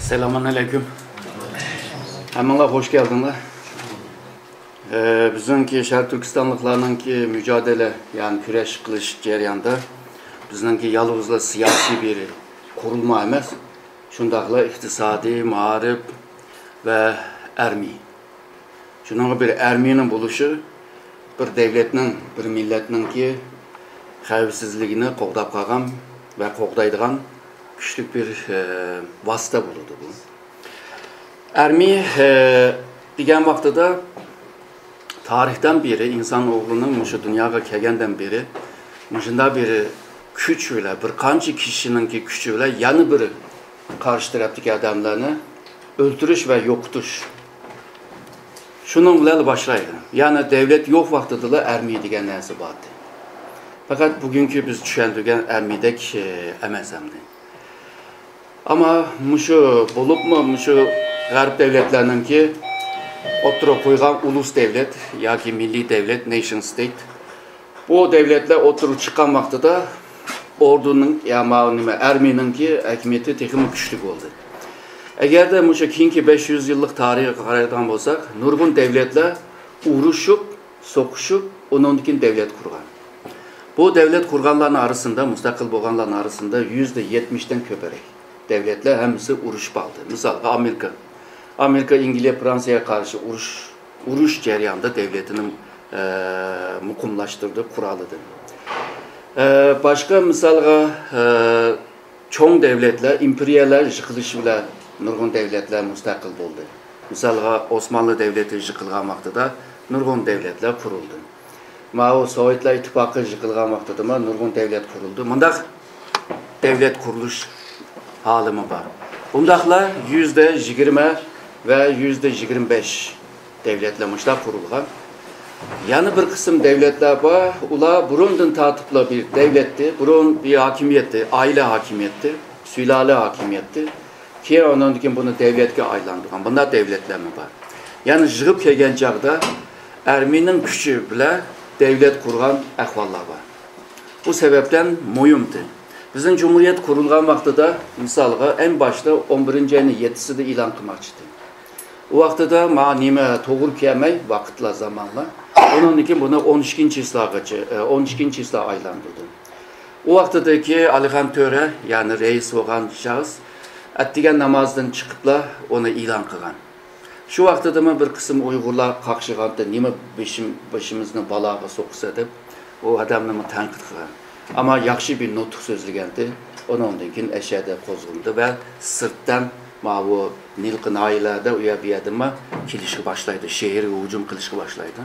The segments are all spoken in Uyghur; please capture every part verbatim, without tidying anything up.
سالامۇئەلەيكۇم. ھەممىڭلار خوش كەلدىڭلار. ئە، بىزنىڭكى شەرقىي تۈركىستانلىقلارنىڭكى مۇجادىلە، يەنى كۈرەش قىلىش جەريانىدا بىزنىڭكى يالغۇزلا سىياسىي بىر قۇرۇلما ئەمەس، شۇنداقلا ئىقتىسادىي، مائارىپ ۋە ئەرمىي. شۇنىڭغا بىر ئەرمىينىڭ بولۇشى بىر دەۋلەتنىڭ، بىر مىللەتنىڭكى خەۋپسىزلىكىنى قوغداپ قالغان ۋە قوغدايدىغان كۈچلۈك بىر، ئە، ۋاسىتە بولىدۇ بۇ. ئەرمىي، ئە، دېگەن ۋاقتىدا تارىختىن بېرى، ئىنسان ئوغلىنىڭ مۇشۇ دۇنياغا كەلگەندىن بېرى مۇشۇنداق بىر كۈچ بىلەن، بىر قانچە كىشىنىڭكى كۈچى بىلەن يەنە بىر قارشى تەرەپتىكى ئادەملەرنى ئۆلتۈرۈش ۋە يوقىتىش. شۇنىڭ بىلەن باشلايدۇ. يەنى دەۋلەت يوق ۋاقتىدىلا ئەرمىي دېگەن نەرسە بار ئىدى. پەقەت بۈگۈنكى بىز چۈشەندۈرگەن ئەرمىيدەك، ئە، ئەمەس ئەمدى. ئەمما مۇشۇ، بولۇپمۇ مۇشۇ غەرب دەۋلەتلەرنىڭكى ئوتتۇرىغا قويغان ئۇلۇس دەۋلەت ياكى مىللىي دەۋلەت، نېيشن ستېيت، بۇ دەۋلەتلەر ئوتتۇرىغا چىققان ۋاقتىدا ئوردۇنىڭ، يا ماۋۇ نېمە، ئەرمىينىڭكى ھاكىمىيىتى تېخىمۇ كۈچلۈك بولدى. ئەگەردە مۇشۇ كېيىنكى بەش يۈز يىللىق تارىخقا قارايدىغان بولساق، نۇرغۇن دەۋلەتلەر ئۇرۇشۇپ، سوقۇشۇپ، ئۇنىڭدىن كېيىن دەۋلەت قۇرغان. بۇ دەۋلەت قۇرغانلارنىڭ ئارىسىندا، مۇستەقىل بولغانلارنىڭ ئارىسىندا يۈزدە يەتمىشتىن كۆپرەك دەۋلەتلەر ھەممىسى ئۇرۇشۇپ ئالدى. مىسالغا، ئامېرىكا. ئامېرىكا ئىنگلىيە، فرانسىيەگە قارشى ئۇرۇش، ئۇرۇش جەريانىدا دەۋلىتىنى، ئە، مۇقىملاشتۇردى، قۇرالىدى. ئە، باشقا مىسالغا، ئە، چوڭ دەۋلەتلەر، ئىمپېرىيەلەر يىقىلىشى بىلەن نۇرغۇن دەۋلەتلەر مۇستەقىل بولدى. مىسالغا، ئوسمانلى دەۋلىتى يىقىلغان ۋاقتىدا نۇرغۇن دەۋلەتلەر قۇرۇلدى. ماۋۇ سوۋېتلار ئىتتىپاقى يىقىلغان ۋاقتىدىمۇ نۇرغۇن دەۋلەت قۇرۇلدى. مۇنداق دەۋلەت قۇرۇلۇش ھالىمۇ بار. بۇنداقلا يۈزدە يىگىرمە ۋە يۈزدە يىگىرمە بەش دەۋلەتلەر مۇشۇنداق قۇرۇلغان. يەنە بىر قىسىم دەۋلەتلەر بار، ئۇلار بۇرۇندىن تارتىپلا بىر دەۋلەتتى، بۇرۇن بىر ھاكىمىيەتتى، ئائىلە ھاكىمىيەتتى، سۇلالە ھاكىمىيەتتى. كېيىن ئۇنىڭدىن كېيىن بۇنى دەۋلەتكە ئايلاندۇرغان. بۇنداق دەۋلەتلەرمۇ بار. يەنى يىغىپ كەلگەن چاغدا ئەرمىنىڭ كۈچى بىلەن دەۋلەت قۇرغان ئەھۋاللار بار. بۇ سەۋەبتىن مۇھىمدى. بىزنىڭ جۇمھۇرىيەت قۇرۇلغان ۋاقتىدا، مىسالغا، ئەڭ باشتا ئون بىرىنچى ئاينىڭ يەتتىسىدە ئېلان قىلماقچى ئىدى. ئۇ ۋاقتىدا ماڭا نېمە توغرا كەلمەي، ۋاقىتلار، زامانلار. ئۇنىڭدىن كېيىن بۇنى ئون ئىككىنچى چىسلاغىچە، ئە، ئون ئىككىنچى چىسلا ئايلاندۇردۇم. ئۇ ۋاقتىدىكى ئالىخان تۆرە، يەنى رەئىس بولغان شەخس، ئەتىگەن نامازدىن چىقىپلا ئۇنى ئېلان قىلغان. شۇ ۋاقتىدىمۇ بىر قىسىم ئۇيغۇرلار قاقشىغانتى، نېمە بېشىم-، بېشىمىزنى بالاغا سوقىسە دەپ، ئۇ ئادەمنىمۇ تەنقىد قىلغان. ئەمما ياخشى بىر نۇتۇق سۆزلىگەنتى، ئۇنىڭدىن كېيىن ئەشەدە قوزغىلدى ۋە سىرتتىن ماۋۇ نىلقا ناھىيەلەردە ئۇ يەر بۇ يەردىنمۇ كېلىشكە باشلايدۇ، شەھەرگە ھۇجۇم قىلىشقا باشلايدۇ.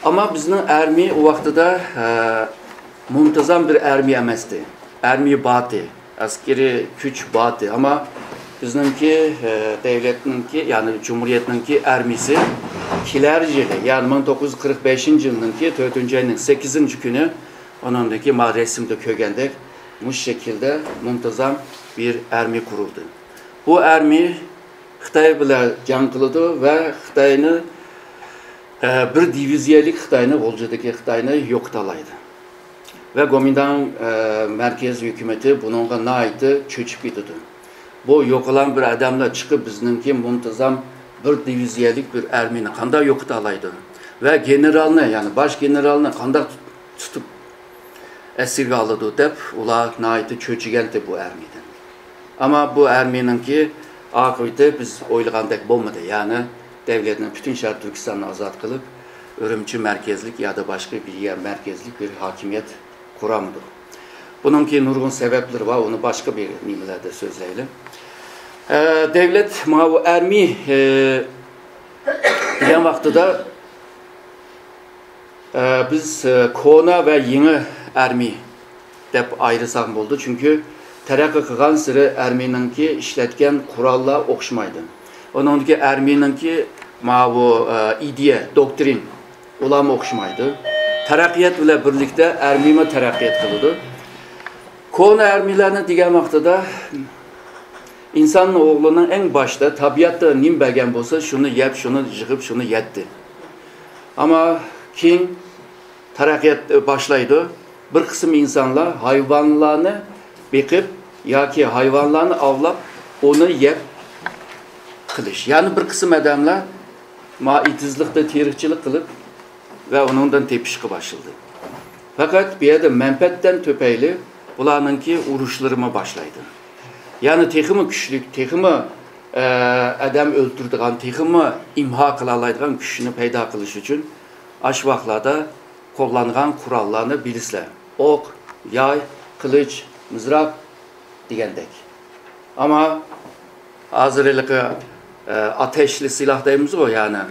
ئەمما بىزنىڭ ئەرمىي ئۇ ۋاقتىدا، ئە، مۇنتىزام بىر ئەرمىي ئەمەستى. ئەرمىي باتى، ئەسكىرىي كۈچ باتى. ئەمما بىزنىڭكى، ئە، دەۋلەتنىڭكى، يەنى جۇمھۇرىيەتنىڭكى ئەرمىيسى كېلەر يىلى، يەنى مىڭ توققۇز يۈز قىرىق بەشىنچى يىلنىڭكى تۆتىنچى ئاينىڭ سەككىزىنچى كۈنى، ئۇنىڭدىكى ما رەسىمدە كۆرگەندەك، مۇشۇ شەكىلدە مۇنتىزام بىر ئەرمىي قۇرۇلدى. بۇ ئەرمىي خىتاي بىلەن جەڭ قىلىدۇ ۋە خىتاينى، ئە، بىر دىۋىزىيەلىك خىتاينى، غۇلجىدىكى خىتاينى يوقىتالايدۇ. ۋە گومىنداڭ، ئە، مەركەز ھۆكۈمىتى بۇنىڭغا ناھايىتى چۆچۈپ كېتىدۇ. بۇ يوقىلان بىر ئادەملەر چىقىپ، بىزنىڭكى مۇنتىزام بىر دىۋىزىيەلىك بىر ئەرمىينى قانداق يوقىتالايدۇ؟ ۋە گېنېرالنى، يەنى باش گېنېرالنى قانداق تۇتۇپ ئەسىرگە ئالىدۇ دەپ، ئۇلار ناھايىتى چۆچۈگەنتى بۇ ئەرمىيدىن. ئەمما بۇ ئەرمىينىڭكى ئاقىۋىتى بىز ئويلىغاندەك بولمىدى. يەنى دەۋلەتنىڭ پۈتۈن شەرقىي تۈركىستاننى ئازاد قىلىپ، ئۈرۈمچى مەركەزلىك يا دا باشقا بىر يەر مەركەزلىك بىر ھاكىمىيەت قۇرامدۇ. بۇنىڭكى نۇرغۇن سەۋەبلىرى بار، ئۇنى باشقا بىر نېمىلەردە سۆزلەيلى. ئە، دەۋلەت ماۋۇ ئەرمىي، ئە، دېگەن ۋاقتىدا ئە، بىز، ئە، كونا ۋە يېڭى ئەرمىي دەپ ئايرىساق بولىدۇ، چۈنكى تەرەققىي قىلغانسېرى ئەرمىينىڭكى ئىشلەتكەن قوراللار ئوخشىمايدۇ. ئۇنىڭدىكى ئەرمىينىڭكى ماۋۇ، ئە، ئىدىيە، دوكترىن، ئۇلارمۇ ئوخشىمايدۇ. تەرەققىيات بىلەن بىرلىكتە ئەرمىيمۇ تەرەققىيات قىلىدۇ. كونا ئەرمىيلەرنى دېگەن ۋاقتىدا ئىنسان ئوغلىنىڭ ئەڭ باشتا تەبىئەتتە نېمە بەرگەن بولسا، شۇنى يەپ، شۇنى يىغىپ، شۇنى يەتتى. ئەمما كېيىن تەرەققىيات باشلايدۇ. بىر قىسىم ئىنسانلار ھايۋانلارنى بېقىپ ياكى ھايۋانلارنى ئاۋلاپ، ئۇنى يەپ، قىلىش. يەنە بىر قىسىم ئادەملەر ما ئېتىزلىقتا تېرىقچىلىق قىلىپ ۋە ئۇنىڭدىن تېپىشقا باشلىدى. پەقەت بۇ يەردە مەنپەئەتتىن تۆپەيلى بۇلارنىڭكى ئۇرۇشلىرىمۇ باشلايدۇ. يەنى تېخىمۇ كۈچلۈك، تېخىمۇ، ئە، ئادەم ئۆلتۈرىدىغان، تېخىمۇ ئىمھا قىلالايدىغان كۈچنى پەيدا قىلىش ئۈچۈن ئاشۇ ۋاقىتلاردا قوللانغان قوراللارنى بىلىسىلەر. ئوق، ياي، قىلىچ، مىزراپ دېگەندەك. ئەمما ھازىر ھېلىقى، ئە، ئاتەشلىك سىلاھ دەيمىزغۇ، يەنى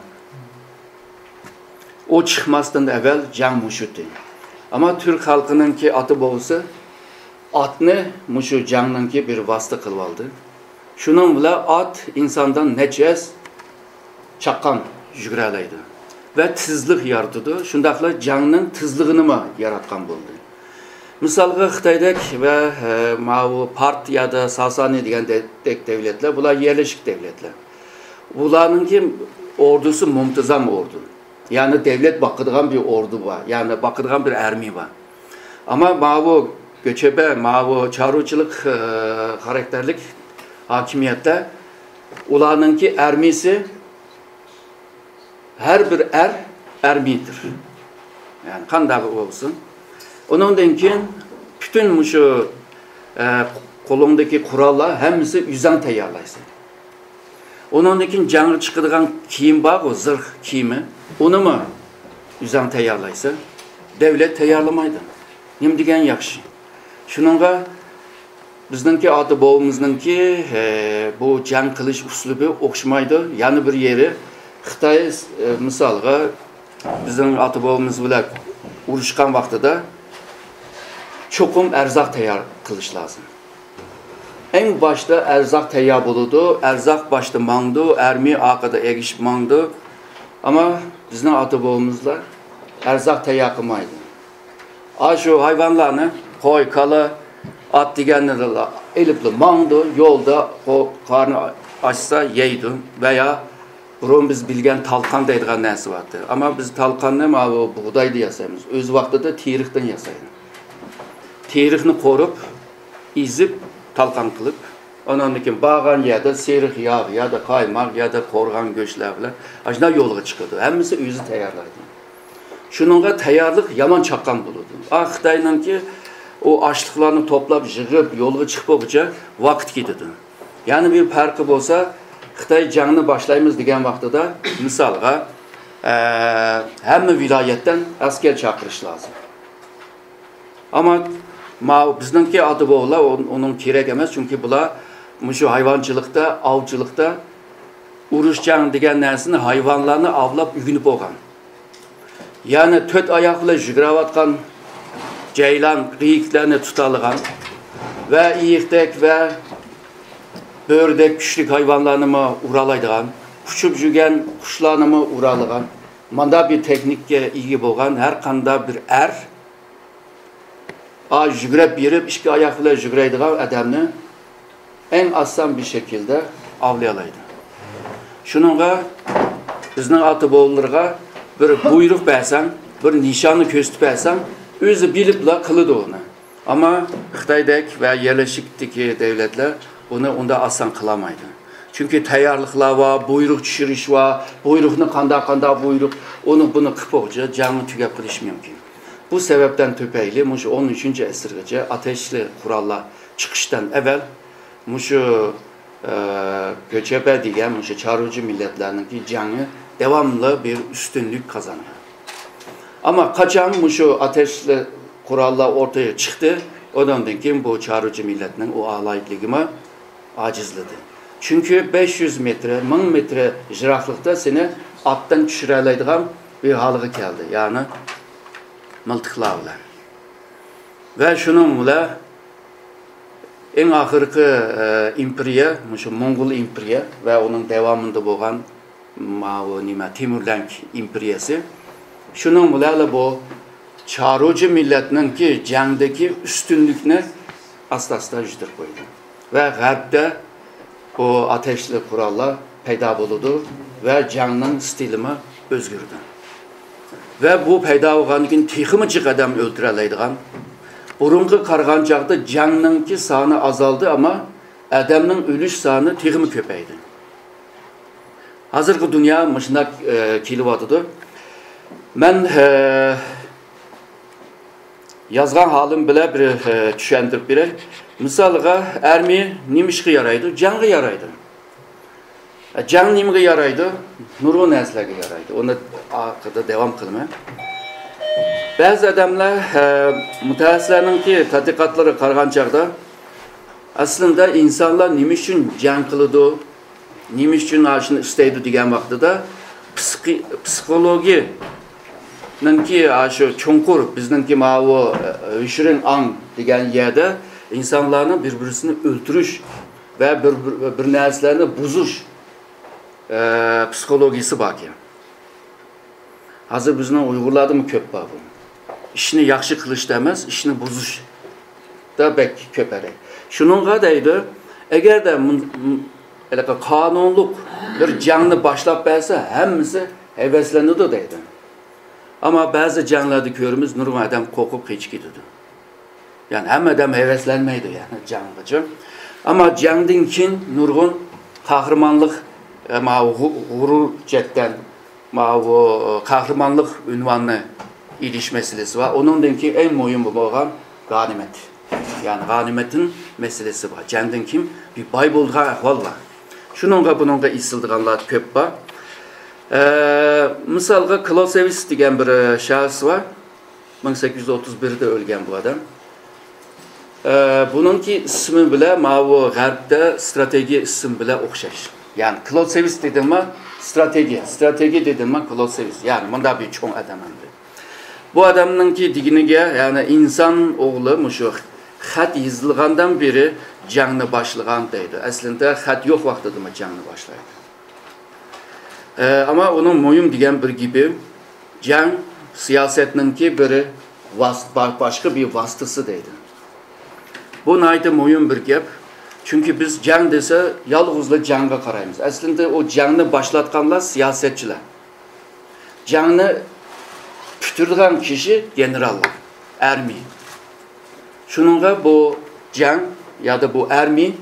ئۇ چىقماستىن ئەۋۋەل جەڭ مۇشتى. ئەمما تۈرك خەلقىنىڭكى ئاتا بوۋىسى ئاتنى مۇشۇ جەڭنىڭكى بىر ۋاسىتە قىلىۋالدى. شۇنىڭ بىلەن ئات ئىنساندىن نەچچە ھەسسە چاققان يۈگۈرەلەيدۇ ۋە تېزلىك يارىتىدۇ. شۇنداقلا جەڭنىڭ تېزلىكىنىمۇ ياراتقان بولدى. مىسالغا خىتايدەك ۋە، ئە، ماۋۇ پارت يادا ساسانى دېگەندەك دەۋلەتلەر، بۇلار يەرلىشىك دەۋلەتلەر. بۇلارنىڭكى ئوردۇسى مۇنتىزام ئوردۇ. يەنى دەۋلەت باقىدىغان بىر ئوردۇ بار، يەنى باقىدىغان بىر ئارمىيە بار. ئەمما ماۋۇ كۆچەبە، ماۋۇ چارۋىچىلىق، ئە، خاراكتېرلىك ھاكىمىيەتتە ئۇلارنىڭكى ئارمىيىسى، ھەر بىر ئەر ئارمىيىدۇر. يەنى قانداق بولسۇن. ئۇنىڭدىن كېيىن پۈتۈن مۇشۇ، ئە، قولۇڭدىكى قوراللار ھەممىسى ئۆزۈڭ تەييارلايسەن. ئۇنىڭدىن كېيىن جەڭگە چىقىدىغان كىيىم بارغۇ، زىرھ كىيىمى، ئۇنىمۇ ئۆزۈڭ تەييارلايسەن. دەۋلەت تەييارلىمايدۇ. نېمە دېگەن ياخشى. شۇنىڭغا بىزنىڭكى ئاتا بوۋىمىزنىڭكى، ئە، بۇ جەڭ قىلىش ئۇسلۇبى ئوخشىمايدۇ. يەنە بىر يېرى، خىتاي، ئە، مىسالغا، بىزنىڭ ئاتا بوۋىمىز بىلەن ئۇرۇشقان ۋاقتىدا چوقۇم ئەرزاق تەييار قىلىش لازىم. ئەڭ باشتا ئەرزاق تەييار بولىدۇ، ئەرزاق باشتا ماڭىدۇ، ئارمىيە ئارقىدا ئەگىشىپ ماڭىدۇ. ئەمما بىزنىڭ ئاتا بوۋىمىزلار ئەرزاق تەييار قىلمايدۇ. ئاشۇ ھايۋانلارنى، قوي، كالا، ئات دېگەننى ئېلىپلا ماڭىدۇ، يولدا قو-، قارنى ئاچسا يەيدۇ ۋە يا بۇرۇن بىز بىلگەن تالقان دەيدىغان نەرسە بارتى. ئەمما بىز تالقاننى ماۋۇ بۇغدايدا ياسايمىز. ئۆز ۋاقتىدا تېرىقتىن ياسايدۇ. تېرىقنى قورۇپ، ئېزىپ، تالقان قىلىپ، ئاناندىن كېيىن بارغان يەردە سېرىق ياغ يادا قايماق يادا قورغان گۆشلەر بىلەن ئاشۇنداق يولغا چىقىدۇ. ھەممىسى ئۆزى تەييارلايدۇ. شۇنىڭغا تەييارلىق يامان چاققان بولىدۇ. ئا، خىتاينىڭكى ئۇ ئاشلىقلارنى توپلاپ، يىغىپ، يولغا چىقىپ بولغۇچە ۋاقىت كېتىدۇ. يەنە بىر پەرقى بولسا، خىتاي جەڭنى باشلايمىز دېگەن ۋاقتىدا، مىسالغا، ئە، ھەممە ۋىلايەتتىن ئەسكەر چاقىرىش لازىم. ئەمما ماۋۇ بىزنىڭكى ئاتا بوۋىلار ئۇ-، ئۇنىڭ كېرەك ئەمەس، چۈنكى بۇلار مۇشۇ ھايۋانچىلىقتا، ئاۋچىلىقتا ئۇرۇش جەڭ دېگەن نەرسىنى ھايۋانلارنى ئاۋلاپ ئۆگىنىپ بولغان. يەنى تۆت ئاياق بىلەن يۈگۈرۈۋاتقان جەيلان، غېيىكلەرنى تۇتالىغان ۋە ئېيىقتەك ۋە بۆرىدەك كۈچلۈك ھايۋانلارنىمۇ ئۇرالايدىغان، ئۇچۇپ يۈرگەن قۇشلارنىمۇ ئۇرالىغان، مانداق بىر تېخنىكىگە ئىگە بولغان ھەر قانداق بىر ئەر ئا، يۈگۈرۈپ بېرىپ، ئىككى ئاياق بىلەن يۈگۈرەيدىغان ئادەمنى ئەڭ ئاسان بىر شەكىلدە ئاۋلىيالايدۇ. شۇنىڭغا بىزنىڭ ئاتا بوۋىلىرىغا بىر بۇيرۇق بەرسەڭ، بىر نىشاننى كۆرسىتىپ بەرسەڭ، ئۆزى بىلىپلا قىلىدۇ ئۇنى. ئەمما خىتايدەك ۋە يەرلىشىكتىكى دۆلەتلەر بۇنى ئۇنداق ئاسان قىلالمايدۇ. چۈنكى تەييارلىقلار بار، بۇيرۇق چۈشۈرۈش بار، بۇيرۇقنى قانداق، قانداق بۇيرۇق، ئۇنى، بۇنى قىلىپ بولغۇچە جەڭنى تۈگەپ قىلىش مۇمكىن. بۇ سەۋەبتىن تۈپەيلى مۇشۇ ئون ئۈچىنچى ئەسىرگىچە ئاتەشلىك قوراللار چىقىشتىن ئەۋەل مۇشۇ، ئە، كۆچەبە دېگەن مۇشۇ چارۋىچى مىللەتلەرنىڭكى جەڭى داۋاملىق بىر ئۈستۈنلۈك قازانغان. ئەمما قاچان مۇشۇ ئاتەشلىك قوراللار ئوتتۇرىغا چىقتى، ئۇنىڭدىن كېيىن بۇ چارۋىچى مىللەتنىڭ ئۇ ئالاھىدىلىكىمۇ ئاجىزلىدى. چۈنكى بەش يۈز مېتىر، مىڭ مېتىر يىراقلىقتا سېنى ئاتتىن چۈشۈرەلەيدىغان بىر ھالغا كەلدى، يەنى مىلتىقلار بىلەن. ۋە شۇنىڭ بىلەن ئەڭ ئاخىرقى، ئە، ئىمپېرىيە، مۇشۇ موڭغۇل ئىمپېرىيە ۋە ئۇنىڭ داۋامىدا بولغان ماۋۇ نېمە، تېمۈرلەنك ئىمپېرىيەسى. شۇنىڭ بىلەنلا بۇ چارۋىچى مىللەتنىڭكى جەڭدىكى ئۈستۈنلۈكنى ئاستا-ئاستا يۈزدۈرۈپ قويدى. ۋە غەربتە بۇ ئاتەشلىك قوراللار پەيدا بولىدۇ ۋە جەڭنىڭ ستىلىمۇ ئۆزگىرىدۇ. ۋە بۇ پەيدا بولغاندىن كېيىن تېخىمۇ جىق ئادەم ئۆلتۈرەلەيدىغان. بۇرۇنقى قارىغان چاغدا جەڭنىڭكى سانى ئازالدى، ئەمما ئادەمنىڭ ئۆلۈش سانى تېخىمۇ كۆپەيدى. ھازىرقى دۇنيا مۇشۇنداق، ئە، كېلىۋاتىدۇ. مەن، ئە، يازغان ھالىم بىلەن بىر، ئە، چۈشەندۈرۈپ بېرەي. مىسالغا، ئارمىيە نېمە ئىشقا يارايدۇ؟ جەڭگە يارايدۇ. ئە، جەڭ نېمىگە يارايدۇ؟ نۇرغۇن نەرسىلەرگە يارايدۇ. ئۇنى ئارقىدا داۋام قىلىمەن. بەزى ئادەملەر، ئە، مۇتەخەسسىسلەرنىڭكى تەتقىقاتلىرىغا قارىغان چاغدا، ئەسلىندە ئىنسانلار نېمە ئۈچۈن جەڭ قىلىدۇ؟ نېمە ئۈچۈن ئاشۇنى ئىستەيدۇ دېگەن ۋاقتىدا، پسىخى-، پسىخولوگىيەنىڭكى ئاشۇ چوڭقۇر، بىزنىڭكى ماۋۇ، ئە، ھۆشرېڭ ئاڭ دېگەن يەردە ئىنسانلارنىڭ بىر-بىرسىنى ئۆلتۈرۈش ۋە بىر، بىر، بىر نەرسىلەرنى بۇزۇش، ئە، پسىخولوگىيىسى باركەن. ھازىر بىزنىڭ ئۇيغۇرلاردىمۇ كۆپ بار بۇ. ئىشنى ياخشى قىلىشتا ئەمەس، ئىشنى بۇزۇشتا بەك كۆپ ھەرەك. شۇنىڭغا دەيدۇ، ئەگەردە مۇن-، مۇن-، ھېلىقى قانۇنلۇق بىر جەڭنى باشلاپ بەرسە، ھەممىسى ھەۋەسلىنىدۇ دەيدۇ. ئەمما بەزى جەڭلەردە كۆرىمىز، نۇرغۇن ئادەم قورقۇپ قېچىپ كېتىدۇ. يەنى ھەممە ئادەم ھەۋەسلەنمەيدۇ يەنى جەڭگىچۇ. ئەمما جەڭدىن كېيىن نۇرغۇن قەھرىمانلىق، ئە، ماۋۇ غۇ-، غۇرۇر جەھەتتىن ماۋۇ قەھرىمانلىق ئۇنۋانىنى ئېلىش مەسىلىسى بار. ئۇنىڭدىن كېيىن ئەڭ مۇھىم بولغان غەنىيمەت. يەنى غەنىيمەتتىن مەسىلىسى بار. جەڭدىن كېيىن بىر باي بولىدىغان ئەھۋال بار. شۇنىڭغا بۇنىڭغا ئېسىلىدىغانلار كۆپ بار. ئە، مىسالغا كلاۋسېۋىتس دېگەن بىر، ئە، شەخس بار. مىڭ سەككىز يۈز ئوتتۇز بىردە ئۆلگەن بۇ ئادەم. ئە، بۇنىڭكى ئىسمى بىلەن ماۋۇ غەربتە ستراتېگىيە ئىسمى بىلەن ئوخشاش. يەنى كلاۋسېۋىتس دېدىمما، ستراتېگىيە، ستراتېگىيە دېدىمما، كلاۋسېۋىتس. يەنى مۇنداق بىر چوڭ ئادەم ئەمدى. بۇ ئادەمنىڭكى دېگىنىگە، يەنى ئىنسان ئوغلى مۇشۇ خەت يېزىلغاندىن بېرى جەڭنى باشلىغان دەيدۇ. ئەسلىدە خەت يوق ۋاقتىدىمۇ جەڭنى باشلايدۇ. ئە، ئەمما ئۇنىڭ مۇھىم دېگەن بىر گېپى، جەڭ سىياسەتنىڭكى بىر ۋاس-، با-، باشقا بىر ۋاسىتىسى دەيدۇ. بۇ ناھايىتى مۇھىم بىر گەپ. چۈنكى بىز جەڭ دېسە، يالغۇزلا جەڭگە قارايمىز. ئەسلىدە ئۇ جەڭنى باشلاتقانلار سىياسەتچىلەر. جەڭنى پۈتتۈرىدىغان كىشى گېنېراللار، ئارمىيە. شۇنىڭغا بۇ جەڭ يادا بۇ ئارمىيە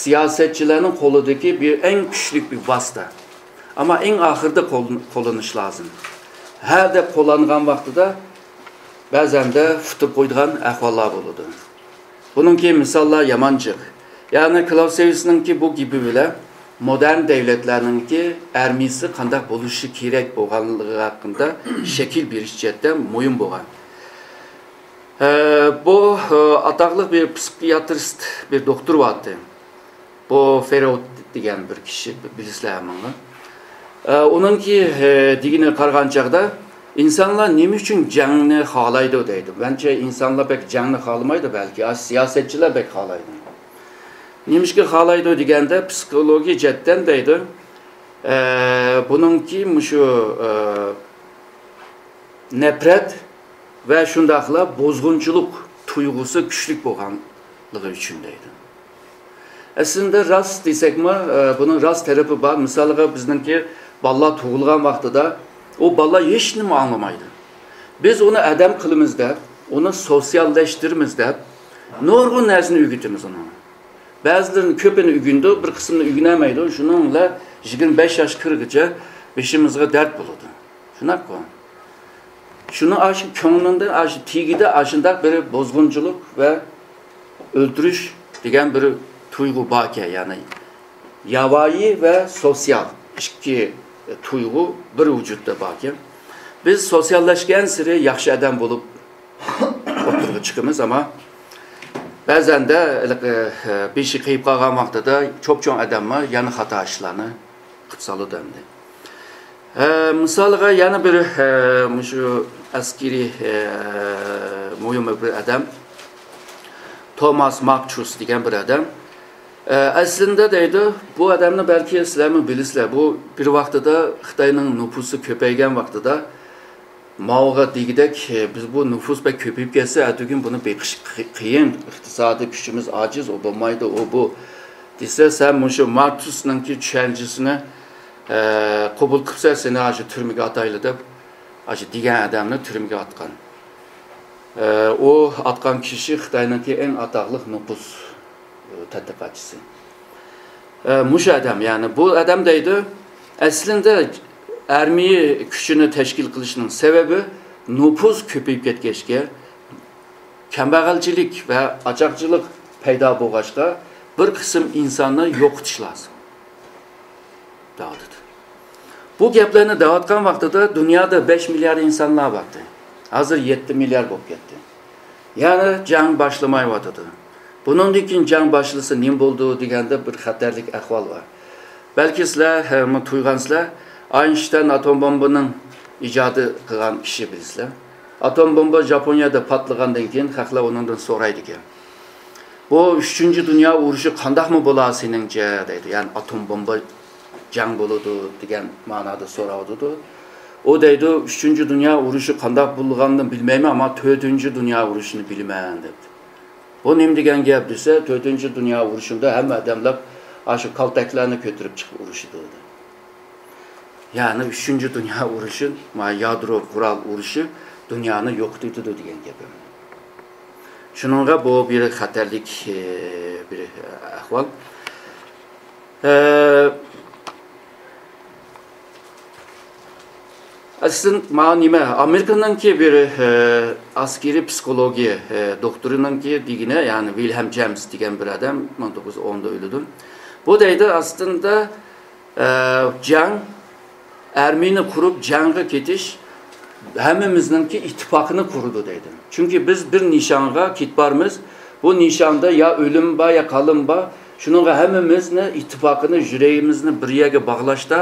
سىياسەتچىلەرنىڭ قولىدىكى بىر ئەڭ كۈچلۈك بىر ۋاسىتە. ئەمما ئەڭ ئاخىرىدا قوللىنىش لازىم. ھە دەپ قوللانغان ۋاقتىدا بەزەندە پۈتتۈرۈپ قويىدىغان ئەھۋاللار بولىدۇ. بۇنىڭكى مىساللار يامان جىق. يەنى كلاۋسېۋىتسنىڭكى بۇ گېپى بىلەن مودېرن دەۋلەتلەرنىڭكى ئارمىيىسى قانداق بولۇشى كېرەك بولغانلىقى ھەققىدە شەكىل بېرىش جەھەتتە مۇھىم بولغان. ئە، بۇ، ئە، ئاتاقلىق بىر پسىخىياترىست، بىر دوختۇر بارتى. بۇ فېرود دېگەن بىر كىشى، بىلىسىلەر ھەممىڭلار. ئە، ئۇنىڭكى، ئە، دېگىنىگە قارىغان چاغدا، ئىنسانلار نېمە ئۈچۈن جەڭنى خالايدۇ دەيدۇ. مەنچە ئىنسانلار بەك جەڭنى خالىمايدۇ، بەلكى ئاش سىياسەتچىلەر بەك خالايدۇ. نېمىشقا خالايدۇ دېگەندە، پسىخولوگىيە جەھەتتىن دەيدۇ. ئە، بۇنىڭكى مۇشۇ، ئە، نەپرەت ۋە شۇنداقلا بۇزغۇنچىلىق تۇيغۇسى كۈچلۈك بولغانلىقى ئۈچۈن دەيدۇ. ئەسلىدە راست دېسەكمۇ، ئە، بۇنىڭ راست تەرىپى بار. مىسالغا بىزنىڭكى بالىلار تۇغۇلغان ۋاقتىدا ئۇ بالىلار ھېچنېمە ئاڭلىمايدۇ. بىز ئۇنى ئادەم قىلىمىز دەپ، ئۇنى سوتسىياللاشتۇرىمىز دەپ نۇرغۇن نەرسىنى ئۆگىتىمىز ئۇنىڭغا. بەزىلىرىنى كۆپىنى ئۆگىنىدۇ، بىر قىسمىنى ئۆگىنەلمەيدۇ. شۇنىڭ بىلەن يىگىرمە بەش ياشقا كىرگۈچە بېشىمىزغا دەرد بولىدۇ. شۇنداققۇ؟ شۇنى ئاشۇ كۆڭلۈڭدە، ئاشۇ تېگىدە ئاشۇنداق بىر بۇزغۇنچىلىق ۋە ئۆلتۈرۈش دېگەن بىر تۇيغۇ باركەن، يەنى ياۋايى ۋە سوتسىيال ئىككى تۇيغۇ بىر ۋۇجۇدتا باركەن. بىز سوتسىياللاشقانسېرى ياخشى ئادەم بولۇپ ئوتتۇرىغا چىقىمىز، ئەمما بەزەندە ھېلىقى، ئە، بېشى قېيىپ قالغان ۋاقتىدا چوپچوڭ ئادەممۇ يەنە خاتا ئىشلارنى قىلىپ سالىدۇ ئەمدى. ئە، مىسالغا يەنە بىر، ئە، مۇشۇ ئەسكىرىي، ئە، مۇھىم بىر ئادەم، توماس مالتۇس دېگەن بىر ئادەم. ئە، ئەسلىدە دەيدۇ، بۇ ئادەمنى بەلكى سىلەرمۇ بىلىسىلەر. بۇ بىر ۋاقتىدا خىتاينىڭ نوپۇسى كۆپەيگەن ۋاقتىدا ماۋغا دېگۈدەك، بىز بۇ نوپۇس بەك كۆپىيىپ كەتسە، ئەتىگۈن بۇنى بېقىش قى-، قىيىن، ئىقتىسادىي كۈچىمىز ئاجىز، ئۇ بولمايدۇ، ئۇ بۇ دېسە، سەن مۇشۇ مالتۇسنىڭكى چۈشەنچىسىنى، ئە، قوبۇل قىلسا، سېنى ئاشۇ تۈرمىگە ئاتايلى دەپ، ئاشۇ دېگەن ئادەمنى تۈرمىگە ئاتقان. ئە، ئۇ ئاتقان كىشى خىتاينىڭكى ئەڭ ئاتاقلىق نوپۇس، ئە، تەتقىقاتچىسى. ئە، مۇشۇ ئادەم، يەنى بۇ ئادەم دەيدۇ، ئەسلىدە ئارمىيە كۈچىنى تەشكىل قىلىشنىڭ سەۋەبى نوپۇس كۆپىيىپ كەتكەچكە، كەمبەغەلچىلىك ۋە ئاچارچىلىق پەيدا بولغاچقا، بىر قىسىم ئىنساننى يوقىتىش لازىم، دەۋاتىدۇ. بۇ گەپلەرنى دەۋاتقان ۋاقتىدا دۇنيادا بەش مىليارد ئىنسانلار بارتى. ھازىر يەتتە مىليارد بولۇپ كەتتى. يەنى جەڭ باشلىمايۋاتىدۇ. بۇنىڭدىن كېيىن جەڭ باشلىسا نېمە بولىدۇ دېگەندە بىر خەتەرلىك ئەھۋال بار. بەلكى سىلەر، ھە، مۇ-، تۇيغانسىلەر، ئاينشتاين ئاتوم بومبىنىڭ ئىجادى قىلغان كىشى بىلىسىلەر. ئاتوم بومبا ياپونىيەدە پاتلىغاندىن كېيىن خەقلەر ئۇنىڭدىن سورايدىكەن. بۇ ئۈچىنچى دۇنيا ئۇرۇشى قانداقمۇ بولا سېنىڭچە دەيدۇ. يەنى ئاتوم بومبا جەڭ بولىدۇ دېگەن مەنادا سوراۋاتىدۇ. ئۇ دەيدۇ، ئۈچىنچى دۇنيا ئۇرۇشى قانداق بولىدىغانلىقىنى بىلمەيمەن، ئەمما تۆتىنچى دۇنيا ئۇرۇشىنى بىلىمەن دەپتۇ. بۇ نېمە دېگەن گەپ دېسە، تۆتىنچى دۇنيا ئۇرۇشىدا ھەممە ئادەملەر ئاشۇ كالتەكلەرنى كۆتۈرۈپ چىقىپ ئۇرۇشىدۇ. يەنى ئۈچىنچى دۇنيا ئۇرۇشى، ما، يادرو قورال ئۇرۇشى دۇنيانى يوقىتىۋېتىدۇ دېگەن گەپ. شۇنىڭغا بۇ بىر خەتەرلىك، ئى، بىر ئەھۋال. ئە، ئەسلىدە مانا نېمە، ئامېرىكىنىڭكى بىر، ئە، ئەسكىرىي پسىخولوگىيە، ئە، دوكتورىنىڭكى دېگىنى، يەنى ۋىلھېم جېمس دېگەن بىر ئادەم مىڭ توققۇز يۈز ئوندا ئۆلىدۇ. بۇ دەيدۇ، ئەسلىدە، ئە، جەڭ، ئارمىيىنى قۇرۇپ جەڭگە كېتىش ھەممىمىزنىڭكى ئىتتىپاقىنى قۇرىدۇ دەيدۇ. چۈنكى بىز بىر نىشانغا كېتىپ بارىمىز. بۇ نىشاندا يا ئۆلۈم بار، يا قالىم بار. شۇنىڭغا ھەممىمىزنى ئىتتىپاقىنى، يۈرىكىمىزنى بىر يەرگە باغلاشتا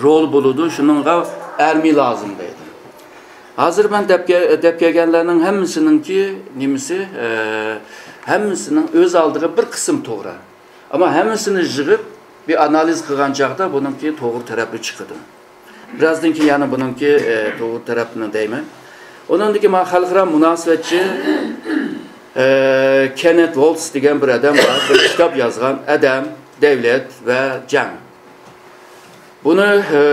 رول بولىدۇ. شۇنىڭغا ئارمىيە لازىم دەيدۇ. ھازىر مەن دەپ كە-، دەپ كەلگەنلەرنىڭ ھەممىسىنىڭكى نېمىسى، ئە، ھەممىسىنىڭ ئۆز ئالدىغا بىر قىسىم توغرا. ئەمما ھەممىسىنى يىغىپ، بىر ئانالىز قىلغان چاغدا بۇنىڭكى توغرا تەرەپى چىقىدۇ. بىرازدىن كېيىن يەنە بۇنىڭكى، ئە، توغرا تەرەپىنى دەيمەن. ئۇنىڭدىن كېيىن مانا خەلقئارا مۇناسىۋەتچى، ئە، كېننېت ۋولتس دېگەن بىر ئادەم بار، بىر كىتاب يازغان، ئادەم، دەۋلەت ۋە جەڭ. بۇنى، ئە،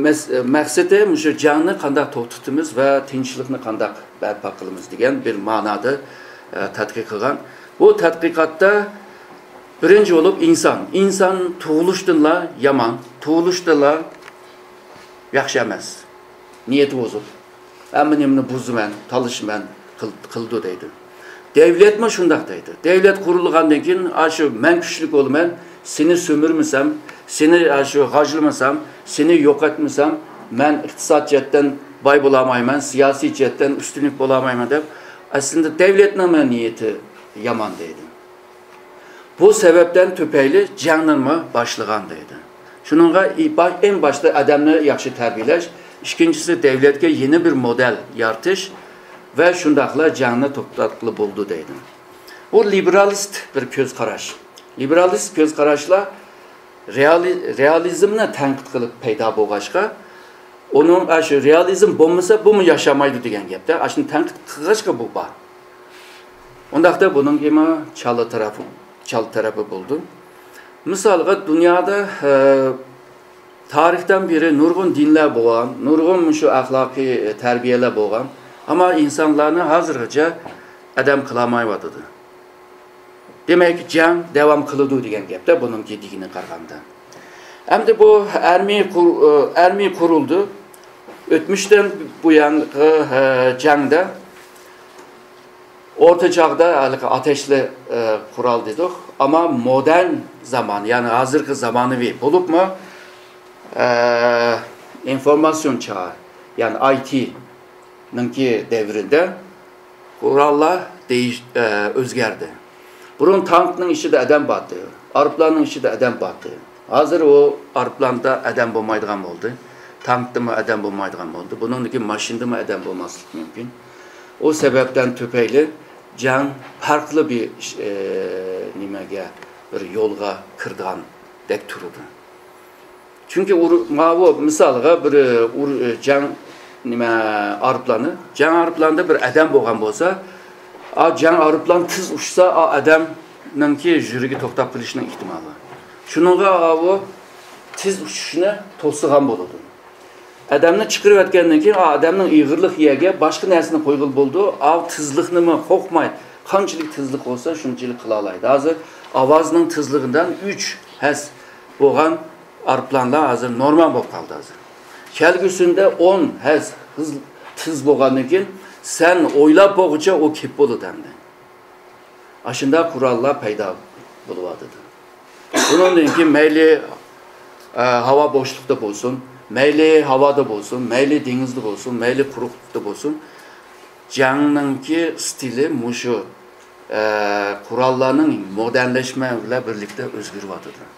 مەس-، مەقسىتى مۇشۇ جەڭنى قانداق توختىتىمىز ۋە تىنچلىقنى قانداق بەرپا قىلىمىز دېگەن بىر مەنادا، ئە، تەتقىق قىلغان. بۇ تەتقىقاتتا بىرىنچى بولۇپ ئىنسان. ئىنسان تۇغۇلۇشتىنلا يامان، تۇغۇلۇشتىنلا ياخشى ئەمەس. نىيىتى بۇزۇق. ھەممە نېمىنى بۇزىمەن، تالىشىمەن، قىل-، قىلىدۇ دەيدۇ. دەۋلەتمۇ شۇنداق دەيدۇ. دەۋلەت قۇرۇلغاندىن كېيىن، ئاشۇ مەن كۈچلۈك بولىمەن، سېنى سۈمۈرمىسەم، سېنى، ئاشۇ غاجىلىمىسام، سېنى يوقاتمىسام، مەن ئىقتىساد جەھەتتىن باي بولالمايمەن، سىياسىي جەھەتتىن ئۈستۈنلۈك بولالمايمەن دەپ، ئەسلىدە دەۋلەتنىڭمۇ نىيىتى يامان دەيدۇ. بۇ سەۋەبتىن تۈپەيلى جەڭنىمۇ باشلىغان دەيدۇ. شۇنىڭغا ئى-، با-، ئەڭ باشتا ئادەمنى ياخشى تەربىيەلەش، ئىككىنچىسى دەۋلەتكە يېڭى بىر مودېل يارىتىش ۋە شۇنداقلا جەڭنى توختاتقىلى بولىدۇ دەيدۇ. بۇ لىبېرالىست بىر كۆز قاراش. لىبېرالىست كۆز قاراشلار رېئالى-، رېئالىزمنى تەنقىد قىلىپ پەيدا بولغاچقا، ئۇنىڭ، ئاشۇ رېئالىزم بولمىسا، بۇمۇ ياشىمايدۇ دېگەن گەپتە. ئاشۇنى تەنقىد قىلغاچقا بۇ بار. ئۇنداقتا بۇنىڭكىمۇ چالا تەرەپى، چالا تەرەپى بولىدۇ. مىسالغا، دۇنيادا، ئە، تارىختىن بېرى نۇرغۇن دىنلار بولغان، نۇرغۇن مۇشۇ ئەخلاقىي تەربىيەلەر بولغان. ئەمما ئىنسانلارنى ھازىرغىچە ئادەم قىلالمايۋاتىدۇ. دېمەك، جەڭ داۋام قىلىدۇ دېگەن گەپتە، بۇنىڭكى دېگىنىگە قارىغاندا. ئەمدى بۇ ئارمىيە قۇر-، ئارمىيە قۇرۇلدى. ئۆتمۈشتىن بۇيانقى، ئە، جەڭدە ئورتا چاغدا ھېلىقى ئاتەشلىك، ئە، قورال دېدۇق. ئەمما مودېرن زامان، يەنى ھازىرقى زامانىۋى بولۇپمۇ، ئە، ئىنفورماتسىيون چاغى، يەنى ئاي تىنىڭكى دەۋرىدە قوراللار دېيىش-، ئە، ئۆزگەردى. بۇرۇن تانكنىڭ ئىچىدە ئادەم بارتى، ئايروپىلاننىڭ ئىچىدە ئادەم بارتى. ھازىر ئۇ ئايروپىلاندا ئادەم بولمايدىغان بولدى، تانكتىمۇ ئادەم بولمايدىغان بولدى. بۇنىڭدىن كېيىن ماشىنىدىمۇ ئادەم بولماسلىقى مۇمكىن. ئۇ سەۋەبتىن تۈپەيلى جەڭ پەرقلىق بىر ئىش، ئە، نېمىگە، بىر يولغا كىرىدىغاندەك تۇرىدۇ. چۈنكى ئۇر-، ماۋۇ مىسالغا بىر، ئۇر-، جەڭ نېمە ئايروپىلانى، جەڭ ئايروپىلانىدا بىر ئادەم بولغان بولسا، ئا، جەڭ ئايروپىلانى تېز ئۇچسا، ئا، ئادەمنىڭكى يۈرىكى توختاپ قېلىشنىڭ ئېھتىمالى بار. شۇنىڭغا ئاۋۇ تېز ئۇچۇشنى توسىغان بولىدۇ. ئادەمنى چىقىرىۋەتكەندىن كېيىن، ئا، ئادەمنىڭ ئېغىرلىق يەرگە باشقا نەرسىنى قويغىلى بولىدۇ. ئاۋۇ تېزلىكنىمۇ قورقماي، قانچىلىك تېزلىك بولسا، شۇنچىلىك قىلالايدۇ. ھازىر ئاۋازنىڭ تېزلىكىدىن ئۈچ ھەس بولغان ئايروپىلانلار ھازىر نورمال بولۇپ قالدى ھازىر. كەلگۈسىدە ئون ھەز تېز بولغاندىن كېيىن سەن ئويلاپ بولغۇچە ئۇ كېلىپ بولىدۇ ئەمدى. ئاشۇنداق قوراللار پەيدا بولۇۋاتىدۇ. بۇنىڭدىن كېيىن مەيلى ئە، ھاۋا بوشلۇقتا بولسۇن، مەيلى ھاۋادا بولسۇن، مەيلى دېڭىزدا بولسۇن، مەيلى قۇرۇقلۇقتا بولسۇن، جەڭنىڭكى ستىلى مۇشۇ ئە، قوراللارنىڭ مودېرنلەشمە بىلەن بىرلىكتە ئۆزگىرىۋاتىدۇ.